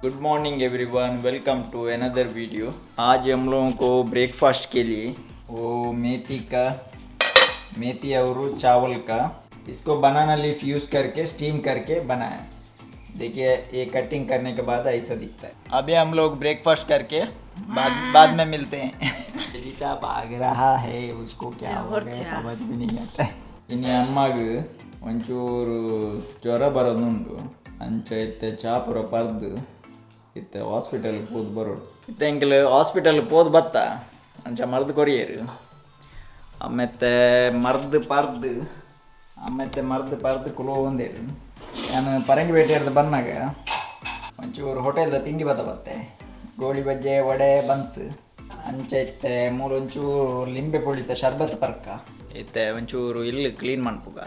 Good morning everyone, welcome to another video. आज हम लोगों को ब्रेकफास्ट के लिए वो मेथी का, मेथी और चावल का, इसको बनाना लीफ यूज़ करके स्टीम करके बनाया। देखिए ये कटिंग करने के बाद ऐसा दिखता है। अभी हम लोग ब्रेकफास्ट करके बाद बाद में मिलते हैं। रीता भाग रहा है, उसको क्या हो गया समझ भी नहीं आता है। ಇನ್ನು ಅಮ್ಮಗೆ ಒಂಚೂರು ಜ್ವರ ಬರೋದುಂಟು ಅಂಚ ಇತ್ತೆ ಚಾಪುರ ಪರ್ದು ಇತ್ತೆ ಹಾಸ್ಪಿಟಲ್ ಪೋದು ಬರೋಡು. ಇತ್ತೆ ಎಂಕಲ್ ಹಾಸ್ಪಿಟಲ್ ಪೋದು ಬತ್ತ ಅಂಚ ಮರ್ದು ಕೊರಿಯರು. ಆಮೆತ್ತೆ ಮರ್ದು ಪರ್ದು, ಆಮೆತ್ತೆ ಮರ್ದು ಪರ್ದು ಕುಲೋ ಒಂದೇರು. ನಾನು ಪರಂಗಿ ಹಿಡ್ದು ಬಂದಾಗ ಒಂಚೂರು ಹೋಟೆಲ್ದ ತಿಂಡಿ ಬತ್ತ ಬತ್ತೆ, ಗೋಳಿ ಬಜ್ಜೆ, ವಡೆ, ಬನ್ಸ್. ಅಂಚ ಇತ್ತೆ ಮೂರು ಒಂಚೂರು ಲಿಂಬೆ ಪುಳಿತ ಶರ್ಬತ್ ಪರ್ಕ. ಇತ್ತೆ ಒಂಚೂರು ಇಲ್ಲಿ ಕ್ಲೀನ್ ಮನ್ಪುಗ.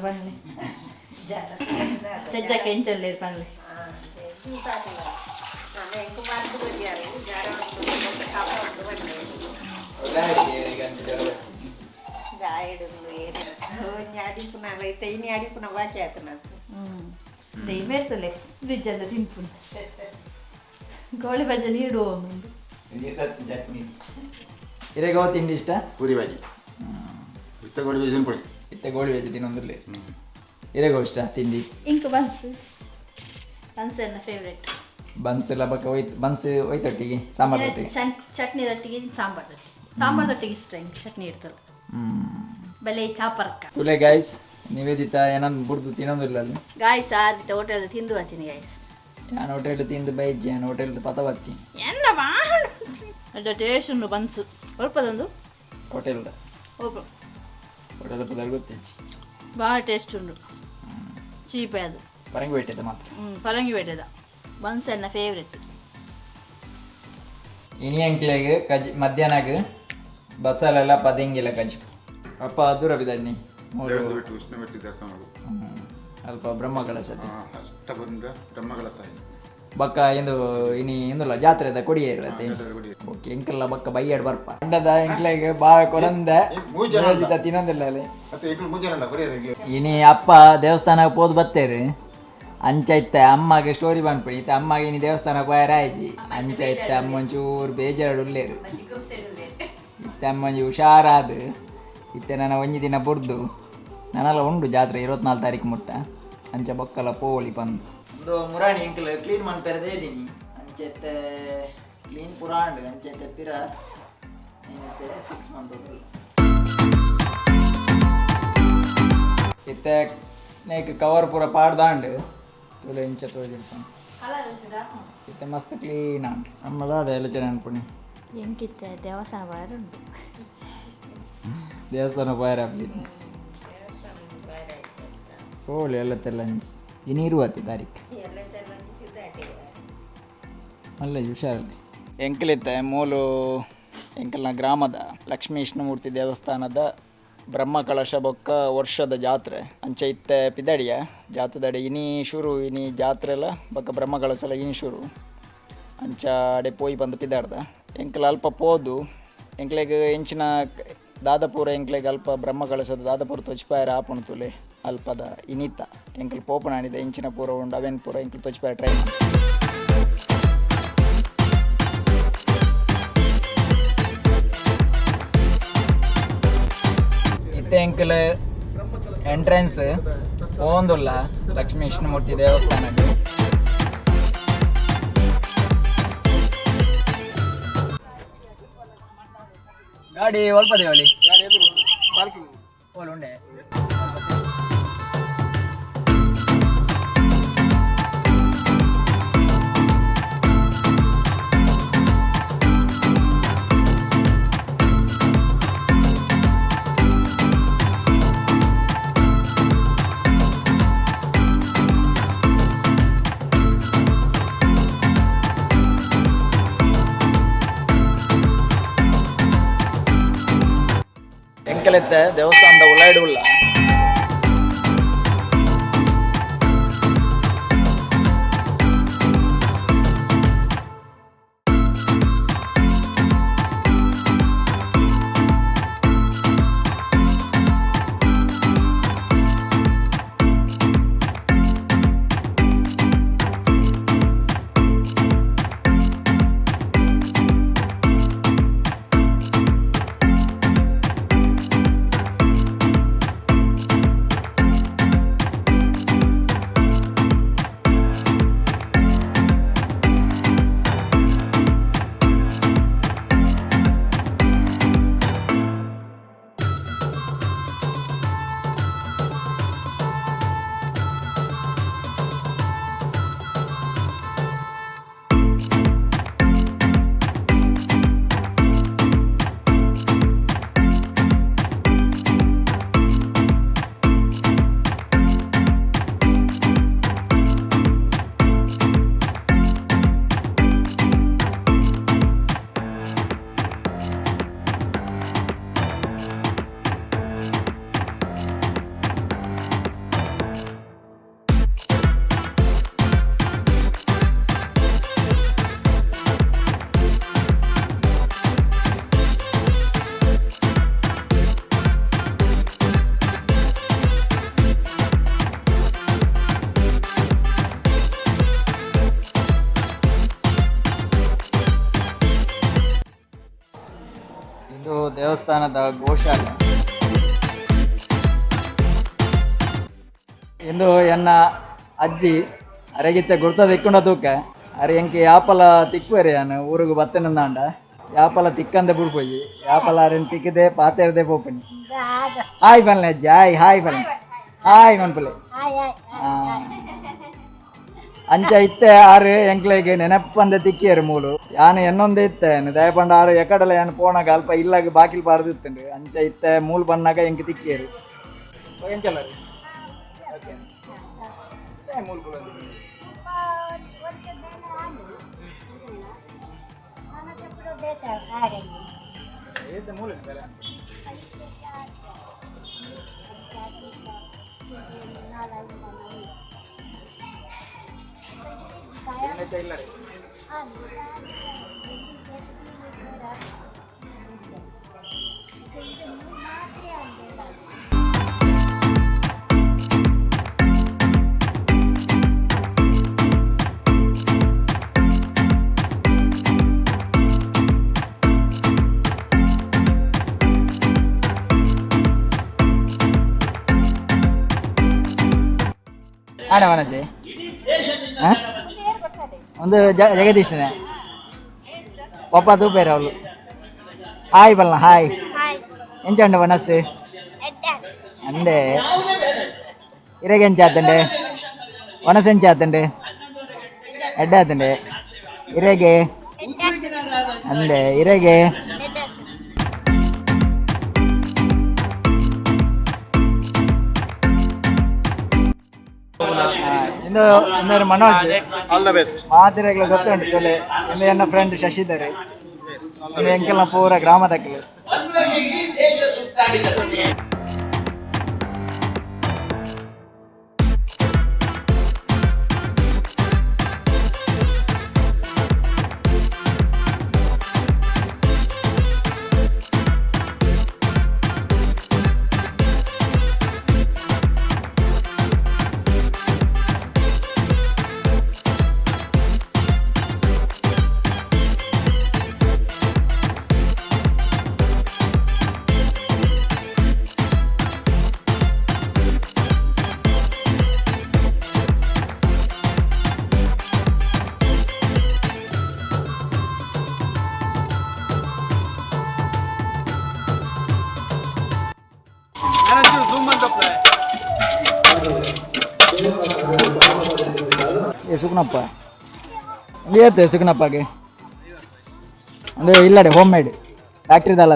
ಪನ್ಲೆ ಸಜ್ಜಕ್ಕೆ ಎಂಚಲ್ಲೇರು ಪನ್ಲೆ. ಮೇರ್ತಲೆ ದಿಜ್ಜಂದ ತಿನ್ಪುಂಡು ಗೋಳಿ ಬಜ್ಜೆ ನೀರು ಒಂದು. ಚಟ್ನಿ ಇರೆಗೋ ತಿಂಡಿ ಇಷ್ಟ? ಪೂರಿ ಬಾಜಿ ಇತ್ತ ಗೋಳಿ ಬಜ್ಜಿ ಪುಳಿ. ಇತ್ತೆ ಗೋಳಿ ಬಜ್ಜೆ ತಿನ್ನೊಂದಿರ್ಲಿ. ಇರೆಗೋ ಇಷ್ಟ ತಿಂಡಿ? ಇಂಕ್ ಬನ್ಸ್, ಬನ್ಸ್ ಎನ್ನ ಫೇವ್ರೆಟ್. ಬನ್ಸ್ ಎಲ್ಲ ಬಕ್ಕ ಹೋಯ್ತು, ಬನ್ಸ್ ಹೋಯ್ತೊಟ್ಟಿಗೆ ಸಾಂಬಾರ್ ಒಟ್ಟಿಗೆ. ಚಟ್ನಿ ದೊಟ್ಟಿಗೆ, ಸಾಂಬಾರ್ ದೊಟ್ಟಿಗೆ, ಸಾಂಬಾರ್ ದೊಟ್ಟಿಗೆ ಇಷ್ಟ. ಇಂಕ್ ಚಟ್ನಿ ಇರ್ತಲ್ಲ ಬಲೆ ಚಾಪರ್ಕ. ತುಲೆ ಗಾಯ್ಸ್, ನಿವೇದಿತಾ ಏನಂದ್ ಬುಡ್ದು ತಿನ್ನೋದಿಲ್ಲ ಅಲ್ಲಿ. ಗಾಯ್ಸ್, ಆದಿತ್ತ ಹೋಟೆಲ್ ತಿಂದು ಬರ್ತೀನಿ ಗಾಯ್ಸ್. ನಾನು ಹೋಟೆಲ್ ತಿಂದು ಬೈಜ್ಜೆ, ನಾನು ಹೋಟೆಲ್ ಪತ ಬತ್ತಿ. ಎನ್ನ ಅದು ಟೇಸ್ಟ್ ಉಂಟು ಬನ್ಸು ಒಲ್ಪದೊಂದು. ಹೋಟೆಲ್ದ ಓಪ. ಹೋಟೆಲ್ದ ಪದಾರ್ಥ ಗೊತ್ತಿಜ್ಜಿ. ಭಾಳ ಟೇಸ್ಟ್ ಉಂಟು, ಚೀಪ್ ಅದು. ಪರಂಗಿ ಬೇಟೆದ ಮಾತ್ರ. ಹ್ಞೂ, ಪರಂಗಿ ಬೇಟೆದ ಬನ್ಸ್ ಎನ್ನ ಫೇವ್ರೆಟ್. ಇನಿ ಅಂಕ್ಲೆಗ್ ಕಜ್ ಮಧ್ಯಾಹ್ನಗ್ ಬಸಲೆಲ್ಲ ಪದೆಂಗಿಲ್ಲ ಕಜ್ ಅಪ್ಪ ದೂರ ಬಿದಣ್ಣಿ ಮೂರು. ಬಿಟ್ಟು ವಿಷ್ಣುಮೂರ್ತಿ ದೇವಸ್ಥಾನ. ಅಲ್ಪ ಬ್ರಹ್ಮ ಕಳಶತೆ. ಅಷ್ಟಬಂದ ಬ್ರಹ್ಮಕಲಶ. ಬಕ್ಕ ಇಂದು ಇನಿ ಇಂದುಲ್ಲ ಜಾತ್ರೆದ ಕೊಡಿಯೇರು ಅತ್ತೆ. ಓಕೆ, ಎಂಕಲ್ಲ ಬಕ್ಕ ಬೈಯಾಡ್ ಬರ್ಪ ಅಂಡದ ಎಂಕ್ಲೆಗ್ ಬಾ ಕೊರಂದ. ಮೂರು ಜನ ನಿವೇದಿತ ತಿನ್ನೊಂದಿಲ್ಲ ಅಲ್ಲಿ. ಮತ್ತೆ ಎಂಕುಲು ಮೂರು ಜನ ಅಲ್ಲ ಬರೀ. ಇನಿ ಅಪ್ಪ ದೇವಸ್ಥಾನ ಪೋದು ಬತ್ತೇರು. ಅಂಚ ಇತ್ತೆ ಅಮ್ಮಗೆ ಸ್ಟೋರಿ ಪನ್ಪುನಿ. ಇತ್ತೆ ಅಮ್ಮಗೆ ಇನಿ ದೇವಸ್ಥಾನ ಪೋಯರ ಆಯ್ಜಿ. ಅಂಚ ಇತ್ತೆ ಅಮ್ಮ ಒಂಚೂರು ಬೇಜಾರು ಉಲ್ಲೇರು. ಇತ್ತೆ ಅಮ್ಮ ಒಂಜಿ ಹುಷಾರಾದ ಇತ್ತೆ ನನ್ನ ಒಂಜಿ ದಿನ ಬುಡ್ದು ನನಲ ಉಂಡು ಜಾತ್ರೆ 24 ತಾರೀಕು ಮುಟ್ಟ. ಅಂಚ ಬೊಕ್ಕಲ ಪೋಲಿ ಪಂದು ಒಂದು ಮುರಾಣಿ ಎಂಕಲ್ ಕ್ಲೀನ್ ಮನ್ಪೆರದೇ ಇದೀನಿ. ಅಂಚ ಇತ್ತೆ ಕ್ಲೀನ್ ಪುರ ಆಂಡ್. ಅಂಚ ಇತ್ತೆ ಪಿರ ಏನತ್ತೆ ಫಿಕ್ಸ್ ಮಂತೊಂದುಲ್ಲ. ಇತ್ತೆ ನೇಕ್ ಕವರ್ ಪೂರ ಪಾಡ್ದಾಂಡ್ ತುಲೆ ಇಂಚ ತೋಜಿರ್ತಾನೆ. ಇತ್ತೆ ಮಸ್ತ್ ಕ್ಲೀನ್ ಆಂಡ್. ಅಮ್ಮದ ಅದೇ ಎಲ್ಲ ಚೆನ್ನಾಗಿ ಅನ್ಪುಣಿ. ಎಂಕಿತ್ತೆ ದೇವಸ್ಥಾನ ಬಾರುಂಟು. ದೇವಸ್ಥಾನ ಪೋಯರ ಹೋಳಿ ಎಲ್ಲ ತೆಲ್ಲಂಜಿ ಇನ್ನು ಇರುವತ್ತೆ ತಾರೀಕು ಅಲ್ಲ ಹುಷಾರಲ್ಲಿ. ಎಂಕಲಿತ್ತೆ ಮೂಲು ಎಂಕಲ್ನ ಗ್ರಾಮದ ಲಕ್ಷ್ಮೀ ವಿಷ್ಣುಮೂರ್ತಿ ದೇವಸ್ಥಾನದ ಬ್ರಹ್ಮ ಕಳಶ ಬೊಕ್ಕ ವರ್ಷದ ಜಾತ್ರೆ. ಅಂಚ ಇತ್ತೆ ಪಿದಡಿಯ ಜಾತ್ರೆದಡೆ ಇನಿ ಶುರು, ಇನಿ ಜಾತ್ರೆ ಎಲ್ಲ ಬೊಕ್ಕ ಬ್ರಹ್ಮ ಕಳಶ ಎಲ್ಲ ಇನಿ ಶುರು. ಅಂಚ ಅಡೆ ಪೋಯಿ ಬಂದು ಪಿದಾಡ್ದ ಎಂಕಲ್ ಅಲ್ಪ ಪೋದು ಎಂಕ್ಲೆಗ್ ಎಂಚಿನ ದಾದಪುರ ಎಂಕ್ಲೆಗ್ ಅಲ್ಪ ಬ್ರಹ್ಮ ಕಳಶದ ದಾದಪುರ ತೊಚ್ಪಾಯರ ಆಪುಣು ತುಲೆ. ಅಲ್ಪದ ಇನಿತ ಎಂಕಲ್ ಪೋಪನಾಣಿದ ಎಂಚಿನ ಪೂರ ಉಂಡು ಅವೇನ್ ಪೂರ ಎಂಕಲ್ ತೊಚ್ಪಾಯ ಟ್ರೈ ಮಾಡಿ. ಇತ್ತೆ ಎಂಕಲ್ ಎಂಟ್ರೆನ್ಸ್ ಪೋಂದುಲ್ಲ ಲಕ್ಷ್ಮೀ ವಿಷ್ಣುಮೂರ್ತಿ ದೇವಸ್ಥಾನದ. ಗಾಡಿ ಒಲ್ಪ ದೇವಳಿ ಓಲ್ ಉಂಡೆ. ಎಂಕಲೆತ್ತೆ ದೇವಸ್ಥಾನದ ಉಳ್ಳಾಯ್ಡು ಉಲ್ಲ. ದೇವಸ್ಥಾನದ ಗೋಶಾಲೆ. ಇಂದು ಎನ್ನ ಅಜ್ಜಿ ಅರೆಗಿತ್ತೆ ಗುರ್ತ ತಿಕ್ಕೊಂಡ ತೂಕ ಅರೆ ಎಂಕೆ ಯಾಪಲ ತಿಕ್ಕುವರೆ ಯಾನು ಊರುಗು ಬತ್ತನಂದಾಂಡ ಯಾಪಲ ತಿಕ್ಕಂದೆ ಬುಡ್ಪೋಯಿ ಯಾಪಲ ಅರೆನ್ ತಿಕ್ಕದೆ ಪಾತೆರ್ದೆ ಪೋಪನಿ. ಹಾಯ್ ಪನ್ಲೆ ಅಜ್ಜಿ, ಹಾಯ್ ಹಾಯ್ ಪನ್ಲೆ, ಹಾಯ್ ಮನ್ಪುಲೆ. ಅಂಚ ಇತ್ತೆ ಆರು ಎಂಕ್ಲೆಗ್ ನೆನಪಂದೆ ತಿಕ್ಕಿಯರು ಮೂಲು. ಯಾನು ಎನ್ನೊಂದೇ ಇತ್ತೆ ದಯಪಂಡ ಆರು ಎಕಡಲ ಯಾನು ಪೋನಾಗ ಅಲ್ಪ ಇಲ್ಲಾಗ ಬಾಕಿಲ್ ಪಾರ್ದು ಇತ್ತುಂಡು. ಅಂಚ ಇತ್ತೆ ಮೂಲು ಬಣ್ಣಾಗ ಎಂಕ್ ತಿಕ್ಕಿಯರು. ಎಂಚಲ್ಲ ರೀ? ಓಕೆ. ಏ, ಮೂಲು ಬುಲೊಂದು. ಏತೆ ಮೂಲು ಬೆಲೆ? ಏನೈತೆ ಇಲ್ಲ ರೀ. ಆಡ ಮನಸ್ಸಿ ಒಂದು ಜಗದೀಶನೇ ಪಪ್ಪ ತೂಪೇರ ಅವಳು. ಹಾಯ್ ಬಲ್ಲ, ಹಾಯ್. ಎಂಚ ಉಂಡು ಮನಸ್ಸು? ಅಂದೆ ಇರೆಗೆ ಎಂಚ ಆತಂಡೆ? ಒಣಸು ಎಂಚ ಆತಂಡೆ? ಎಡ್ಡೆ ಆತಂಡೆ ಇರೆಗೆ? ಅಂದೆ ಇರೆಗೆ. ಇಂದು ಇಂದು ಮನೋಜ್. All the best. ಮಾತಿರಗ್ಲ ಗೊತ್ತುಂಟು ತೊಲೆ. ಇಂದು ಎನ್ನ ಫ್ರೆಂಡ್ ಶಶಿಧರ್. ಇಂದು ಎಂಕೆಲ್ನ ಪೂರ ಗ್ರಾಮದಕ್ಕಲು. ಏ ಸುಕುನಪ್ಪ ಏತ್ ಸುಕುನಪ್ಪಗೆ ಅಂದ್ರೆ ಇಲ್ಲಡೆ ಹೋಮ್ ಮೇಡ್ ಫ್ಯಾಕ್ಟ್ರಿದಲ್ಲ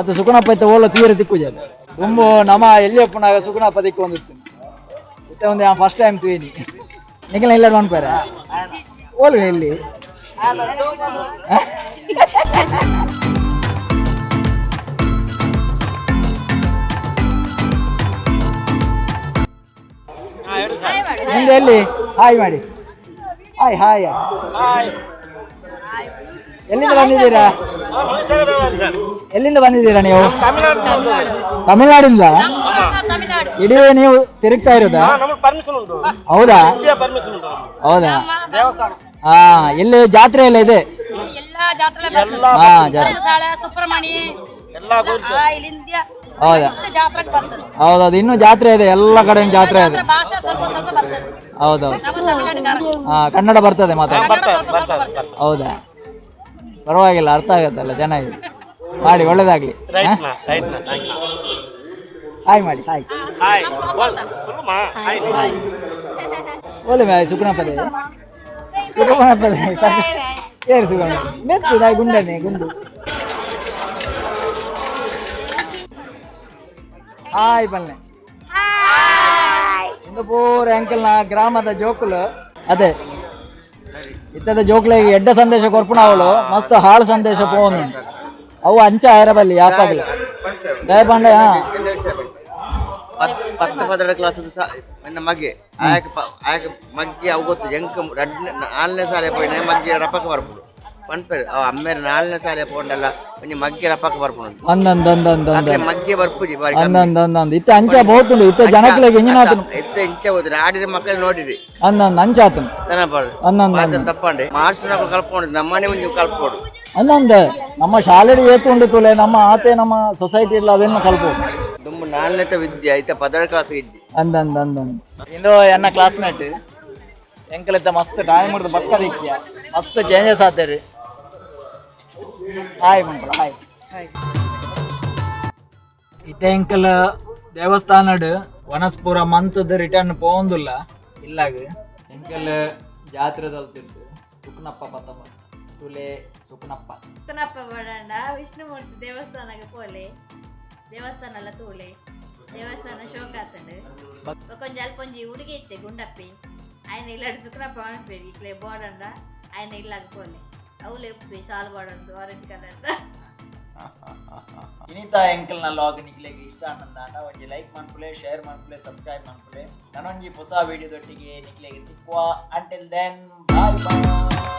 ಅದು. ಸುಕುನಪ್ಪ ಇತ್ತ ಓಲ ತೀರ ತಿಕ್ಕು ಜಾತ ತುಂಬು ನಮ ಎಲ್ಲಿ ಅಪ್ಪನಾಗ ಸುಕುನಪ್ಪ ತಿಕ್ಕು ಒಂದಿತ್ತು. ಇತ್ತ ಒಂದು ಫಸ್ಟ್ ಟೈಮ್ ತುಯಿನಿ. ನಿಖಿಲ ಇಲ್ಲ ಅನ್ಪಾರ ಓಲು ಎಲ್ಲಿ? ನಿಮ್ದು ಎಲ್ಲಿ? ಹಾಯ್ ಮಾಡಿ. Hi hi. ಎಲ್ಲಿಂದ ಬಂದಿದ್ದೀರಾ? ಎಲ್ಲಿಂದ ಬಂದಿದ್ದೀರಾ ನೀವು? ತಮಿಳ್ನಾಡಿಂದ? ಇಡೀ ನೀವು ತಿರುಗ್ತಾ ಇರೋದಾ? ಹೌದಾ? ಹೌದಾ? ಹಾ, ಇಲ್ಲಿ ಜಾತ್ರೆ ಎಲ್ಲ ಇದೆ. ಎಲ್ಲಾ ಜಾತ್ರೆ. ಹಾ, ಜಾತ್ರೆ. ಧರ್ಮಶಾಲೆ, ಸುಬ್ರಹ್ಮಣಿ, ಇಲ್ಲಿಂದ ಹೌದಾ? ಜಾತ್ರೆಗೆ ಬರ್ತದೆ. ಹೌದೌದು, ಇನ್ನೂ ಜಾತ್ರೆ ಇದೆ, ಎಲ್ಲ ಕಡೆ ಜಾತ್ರೆ ಇದೆ. ಭಾಷೆ ಸ್ವಲ್ಪ ಸ್ವಲ್ಪ ಬರ್ತದೆ. ಹೌದೌದು. ನಮ್ಮ ತಮಿಳ್ನಾಡಿಗಾರ. ಹಾ, ಕನ್ನಡ ಬರ್ತದೆ ಮಾತಾಡಿ? ಕನ್ನಡ ಸ್ವಲ್ಪ ಸ್ವಲ್ಪ ಬರ್ತದೆ. ಹೌದಾ? ಪರವಾಗಿಲ್ಲ, ಅರ್ಥ ಆಗತ್ತಲ್ಲ. ಚೆನ್ನಾಗಿದೆ, ಮಾಡಿ, ಒಳ್ಳೇದಾಗ್ಲಿ. ಹಾಯ್ ಮಾಡಿ, ಹಾಯ್. ಒಳ್ಳೆ ಸುಗುಣಪದೇ, ಸುಗುಣಪದೇ ಏರು ಸುಗುಣ ಮೆತ್ತು ನಾಯಿ ಗುಂಡನೆ ಗುಂಡು. ಹಾಯ್ ಬಲ್ನೆ. ಇಂದು ಪೂರ ಅಂಕಲ್ನ ಗ್ರಾಮದ ಜೋಕುಲು. ಅದೇ ಇತ್ತದ ಜೋಕ್ಲೆಗ್ ಎಡ್ಡ ಸಂದೇಶ ಕೊರ್ಪುನ ಅವಳು ಮಸ್ತ್ ಹಾಳು ಸಂದೇಶ ಪೋನು. ಅವು ಅಂಚ ಆಯರ ಬಲ್ಲಿ ಯಾಪಾಗಲ ದಯಪಂಡ. 10 12 ಕ್ಲಾಸ್ ನನ್ನ ಮಗೆ ಆಯಕ ಆಯಕ ಮಗ್ಗೆ ಅವು ಗೊತ್ತು ಎಂಕ್ ರಡ್ನೆ ನಾಲ್ನೇ ಸಾಲೆ ಪೋಯಿನ ಮಗ್ಗೆ ರಪಕ ಬರ್ಪುಡು ಪನ್ಪೆರ್ ಅವ ಅಮ್ಮೇರ್ ನಾಲ್ನೇ ಸಾಲೆ ಪೋಂಡಲ್ಲ ಒಂಜಿ ಮಗ್ಗೆ ರಪಕ ಬರ್ಪುಡು. ಒಂದೊಂದೊಂದೊಂದೊಂದು. ಅಕ್ಲೆ ಮಗ್ಗೆ ಬರ್ಪುಜಿ ಬಾರಿ ಕಮ್ಮಿ. ಒಂದೊಂದೊಂದೊಂದು ಇತ್ತೆ ಅಂಚ ಬೋತುಂಡು ಇತ್ತೆ ಜನಕ್ಲೆಗ್ ಎಂಜಿನಾತನು. ಇತ್ತೆ ಇಂಚ ಹೋದ್ರೆ ಆಡಿದ ಮಕ್ಕಳು ನೋಡಿರಿ. ಒಂದೊಂದು ಅಂಚಾತನು. ತನಪಾಡು. ಒಂದೊಂದು. ಮಾತ್ರ ತಪ್ಪಂಡೆ ಮಾಸ್ಟರ್ ಕಲ್ಪೊಂಡು ನಮ್ಮನೆ ಒಂಜಿ ಕಲ್ಪೊಡು. ಅಂದಂದೆ ನಮ್ಮ ಶಾಲೆಡ್ ಏತು ಉಂಡು ತುಲೆ, ನಮ್ಮ ಆತೆ ನಮ್ಮ ಸೊಸೈಟಿ ಇಲ್ಲ, ಅವೇನು ಕಲ್ಪು. ದುಂಬು ನಾಲ್ನೇತ ವಿದ್ಯೆ ಐತ 12 ಕ್ಲಾಸ್ ಇಜ್ಜಿ. ಅಂದಂದ ಅಂದಂದ ಇಂದು ಎನ್ನ ಕ್ಲಾಸ್ಮೇಟ್. ಎಂಕಲಿತ್ತ ಮಸ್ತ್ ಟೈಮ್ ಹಿಡ್ದು ಬಕ್ಕ ದಿಕ್ಕಿಯ ಮಸ್ತ್ ಚೇಂಜಸ್ ಆತೇರಿ. ಹಾಯ್ ಮಂಪಳ, ಹಾಯ್. ಇತ್ತೆ ಎಂಕಲ್ ದೇವಸ್ಥಾನಡ್ ವನಸ್ಪುರ ಮಂತದ ರಿಟರ್ನ್ ಪೋಂದುಲ್ಲ ಇಲ್ಲಾಗ. ಎಂಕಲ್ ಜಾತ್ರೆ ತಲ್ತಿರ್ತು ಸುಕ್ನಪ್ಪ ಪತ್ತ ತುಲೆ ಸುಕ್ನಪ್ಪ. ಸುಕ್ಕನಪ್ಪ ಬಡಂಡ ವಿಷ್ಣುಮೂರ್ತಿ ದೇವಸ್ಥಾನಕ್ಕೆ ಪೋಲೆ, ದೇವಸ್ಥಾನ ಎಲ್ಲ ತೂಲೆ, ದೇವಸ್ಥಾನ ಶೋಕ ಆತಂಡು. ಒಂಜಿ ಅಲ್ಪ ಒಂಜಿ ಹುಡುಗಿ ಇತ್ತೆ ಗುಂಡಪ್ಪಿ, ಆಯ್ನ ಇಲ್ಲಾಡು ಸುಕ್ಕನಪ್ಪ ಅನ್ಪೇರಿ ಇಕ್ಲೆ ಬೋಡಂಡ ಆಯ್ನ ಇಲ್ಲಾಗ ಪೋಲೆ, ಅವಳು ಉಪ್ಪಿ ಶಾಲ್ ಬೋಡಂದು ಆರೆಂಜ್ ಕಲರ್. ಇನಿತಾ ಎಂಕಲ್ ನ ಲಾಗ್ ನಿಕ್ಲೆಗ್ ಇಷ್ಟ ಅನ್ನಂದಾಂಡ ಒಂಜಿ ಲೈಕ್ ಮನ್ಪುಲೆ, ಶೇರ್ ಮನ್ಪುಲೆ, ಸಬ್ಸ್ಕ್ರೈಬ್ ಮನ್ಪುಲೆ. ನನೊಂಜಿ ಹೊಸ ವಿಡಿಯೋದೊಟ್ಟಿಗೆ ನಿಕ್ಲೆಗ್ ತಿಕ್ಕುವ. Until then, bye bye.